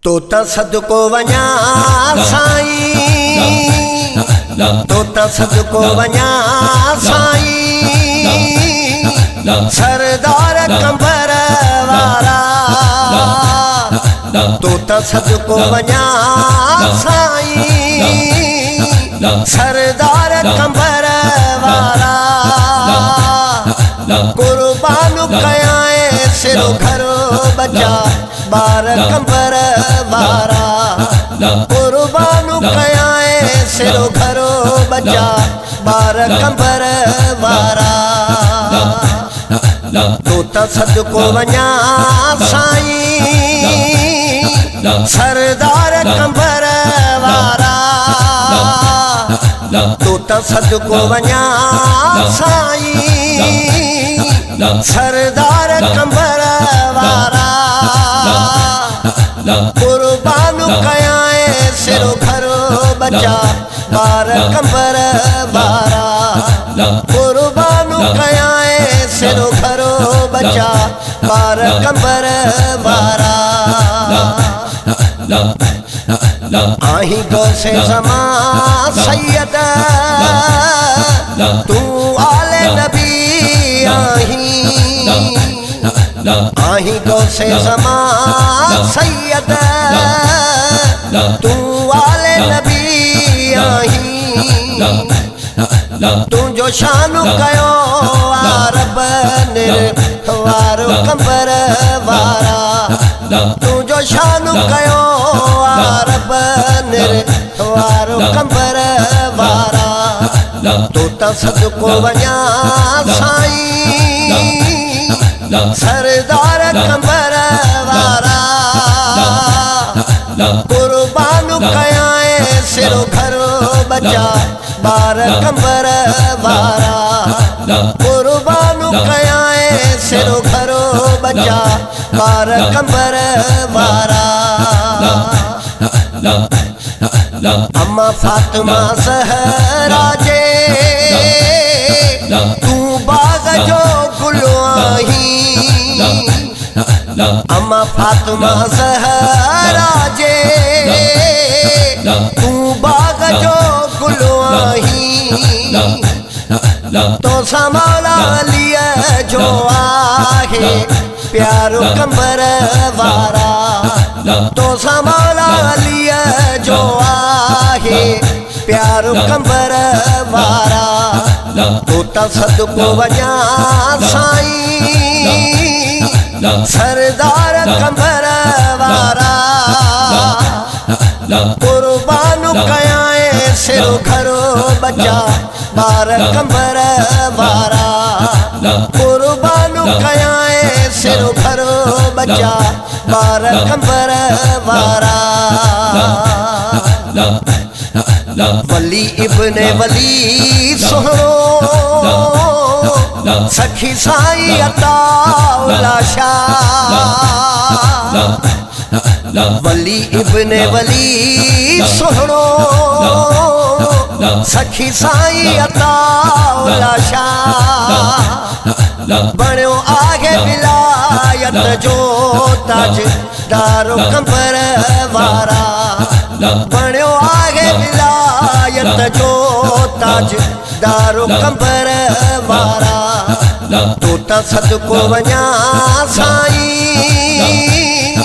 तो त सदको वञा साईं, तो त सदको वञा साईं, सरदार कंबर वारा। तो त सदको वञा साईं, सरदार कंबर वारा। कुर्बान कयाए सिरो घरो बचा बार कंबर वारा। कुर्बान कयाए सिरो घरो बचा बार कंबर वारा। तो त सदको वञा साईं, सरदार कंबर वारा। तो त सदको वञा साईं, सरदार कंबर वारा। कुर्बान कयाए सिरो घरो बचा बार कंबर वारा। कुर्बान कयाए सिरो घरो बचा बार कंबर वारा। आही गौसे ज़मा सैयद तू आले नबी आही। आही गौसे ज़मा सैयद तू आले नबी आही। तुझो शान कयो रब निर वारो कंबर वारा। तुझो शान कयो रब निर वारो कंबर वारा। तो त सदको वञा साईं, सरदार कंबर वारा। कुर्बान कयाए सिरो घरो बचा बार कंबर वारा। कुर्बान कयाए सिरो घरो बचा बार कंबर वारा। अम्मा फातिमा ज़हरा जे तू बाग जो गुल आहीं। अम्मा फातिमा ज़हरा जे तू बाग जो गुल आहीं। तो सां मौला अलीअ जो आहे प्यारो कंबर वारा। तो सां मौला अलीअ जो आहे प्यारो कंबर वारा। तो त सदको वञा साईं, सरदार कंबर वारा। कुर्बान कयाए सिरो घरो बचा बार कंबर वारा। कुर्बान कयाए सिरो घरो बचा बार कंबर वारा। वली इब्ने वली सुहिणो सखी साईं अताउला शाह। वली इब्ने वली सुहिणो सखी साईं अताउला शाह। बणियो आहे विलायत जो ताज दारो कंबर वारा। बणियो आहे विलायत जो ताज दारो कंबर वारा। तो त सदको वञा साईं,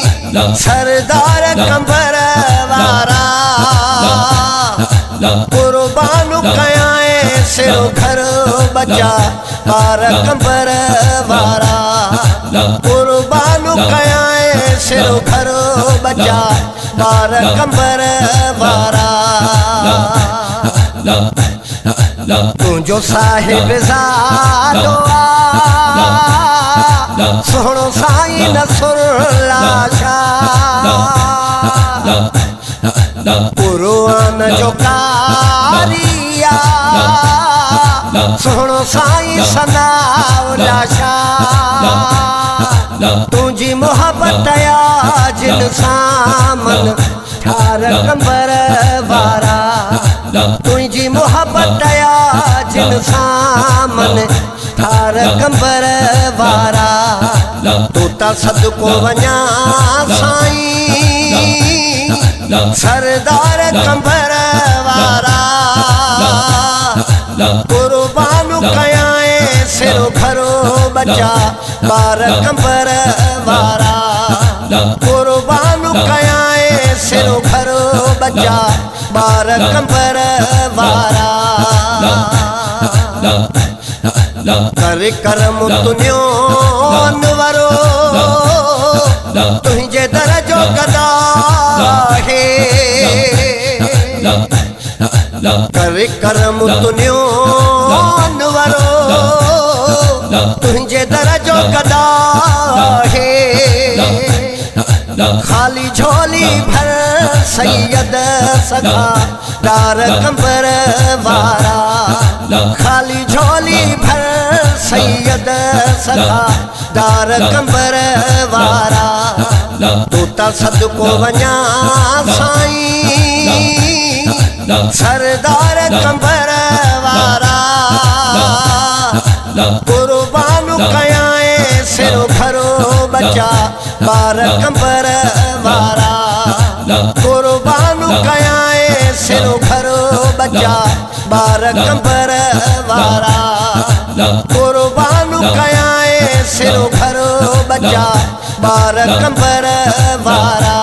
सरदार कंबर वारा। कुर्बान कयाए सिरो घरो बचा बार कंबर वारा। कुर्बान कयाए सिरो घरो बचा बार कंबर वारा। तुझो साहिब ज़ादो सुहिणो साईं नसरुल्ला शाह। कुर्बान जो कारिया सुहिणो साईं सनाउल्ला शाह। तुझी मोहबत आ जिन सां मन ठार कंबर वारा। तुझी मोहबत आ जिन सां मन ठार कंबर वारा। तो त सदको वञा साईं, سردار قمبر وارا، قربان ڪيائين سر گهرو ٻچا ٻار قمبر وارا، قربان ڪيائين سر گهرو ٻچا ٻار قمبر وارا۔ ڪر ڪرم تنهنجو انورو، تنهنجي در جو گدا آهي. ڪر ڪرم تنهنجو انورو، تنهنجي در جو گدا آهي. خالي جهولي ڀر سيد سگها دار قمبر وارا، خالي جهولي ڀر سيد سگها دار قمبر وارا. تو ته صدقو وڃان سائين سردار قمبر وارا، قربان ڪيائين سر گهرو ٻچا ٻار قمبر وارا، قربان ڪيائين سر گهرو ٻچا ٻار قمبر وارا، قربان ڪيائين سر گهرو ٻچا ٻار قمبر وارا.